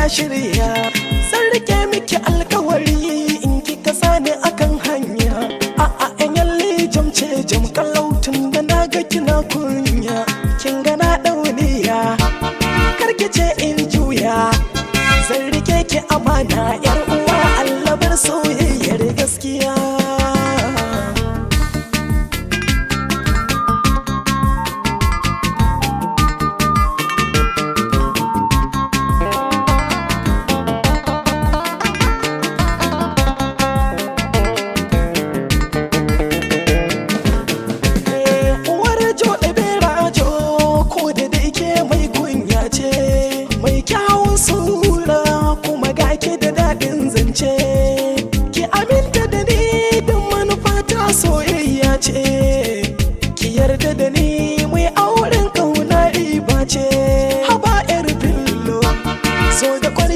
shirya. Zan rike miki alkawari in kika sani akan hanya. A'a, yan yalle jam ce jam kalautin da na ga kina kunya. Kin ga na dauniya, karki ce in juya. Zan rike ki amana, yar uwa, Allah bar soyayyar gaskiya. Uwar jo da berajo, ko da dai ke mai kunya ce, mai kyawun sura, kuma gake da daɗin zance. Ki aminta da ni don manufa ta soyayya ce. Ki yarda da ni mai auren kauna riba ce. Haba yar fillo, zo da kwallo.